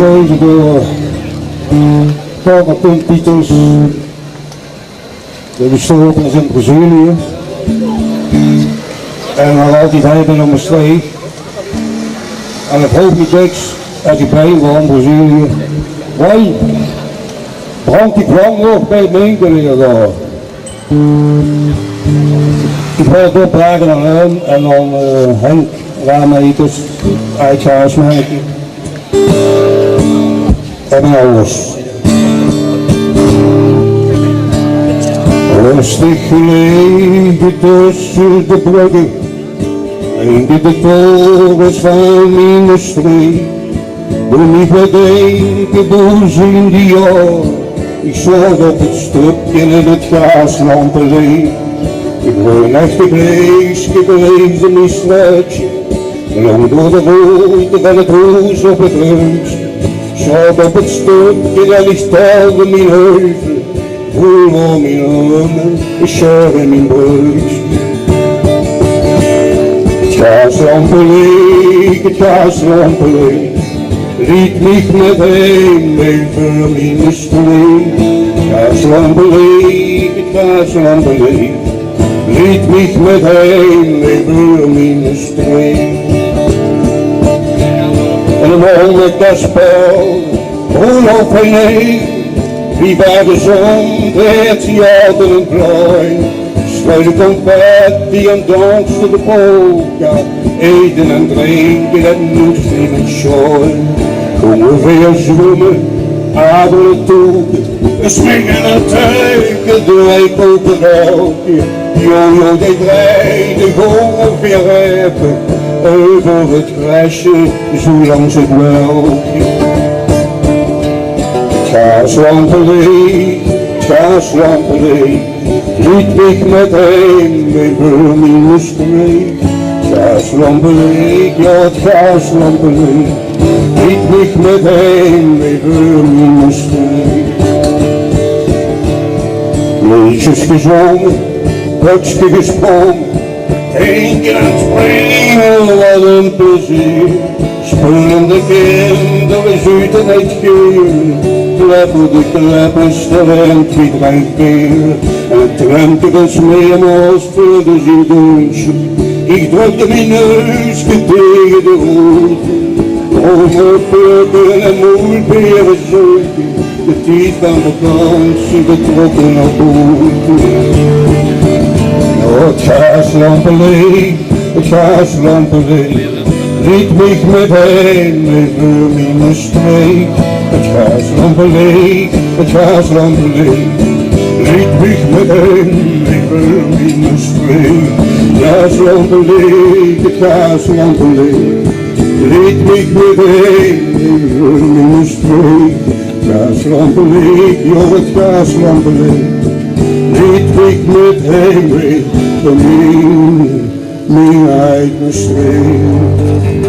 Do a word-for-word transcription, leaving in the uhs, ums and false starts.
Deze door Paul Martin Pieters. Dat is zo op in Brazilië. En nog altijd hij ben op mijn streek. En dat hoop ik niks als ik bij hem van Brazilië. Wai, brandt die vlam nog bij mijn collega daar. Ik wil het opdragen aan hem en dan eh Henk Rameters uit Gaasmerken. En alles. Rustig gelegen tussen de bruggen, en de torens van mijn streek. Doe niet bedenken, boezem die jou. Ik zat op het stupje in het gaaslampenlicht. Ik wil een echte bleekske, bleekde mijn straatje. Blonk door de route van het roes op het reuks. Zat op het stupje en ik telde mijn heuvel. Voel om mijn armen, sjoor in mijn bruis. Het gaaslampenlicht, het gaaslampenlicht. Liet mich mit heim, mien veur mien streek. Gaaslampe leech, gaaslampe leech. Liet mich mit heim, mien veur mien streek. En de man mit Kasper, Rudolf en ik, wie bij de zon, werd je altijd een plein. Strooide confetti en danste de polka. Eten en drinken, dat moest niet met sjoon. Gingen weer zwemmen, aderen toeken. Swingen en teuken, drie kopen roken. Jojo, die draaide gewoon weer even over het grasje, zo langs het welke. Gaaslampe leech, gaaslampe leech. Liet mich mit heim, mien veur mien streek. Gaaslampe leech, ja, gaaslampe leech. Liet mich mit heim, mien veur mien streek. Leedjes gezongen, pukske gesprongen. Eentje aan het springen, wat een plezier. Spelende kinderen, zuut en het geur. Klepperde kleppers, de rent wie drank beer. En trempte van smeermals speelde zijn deuntje. Ik drukte mijn neus tegen de roet. Over peuken en moelperen zeuken. De tied van vakantie, vertrokken op boete. Het gaaslampe leech, het gaaslampe leech. Liet mich mit heim, mien veur mien streek. Het gaaslampe leech, het gaaslampe leech. Liet mich mit heim, mien veur mien streek. Gaaslampe leech, het gaaslampe leech. Liet mich mit heim, mien veur mien streek. Gaaslampe leech, ja, het gaaslampe leech. Liet mich mit heim, mien veur mien, mien eigen streek.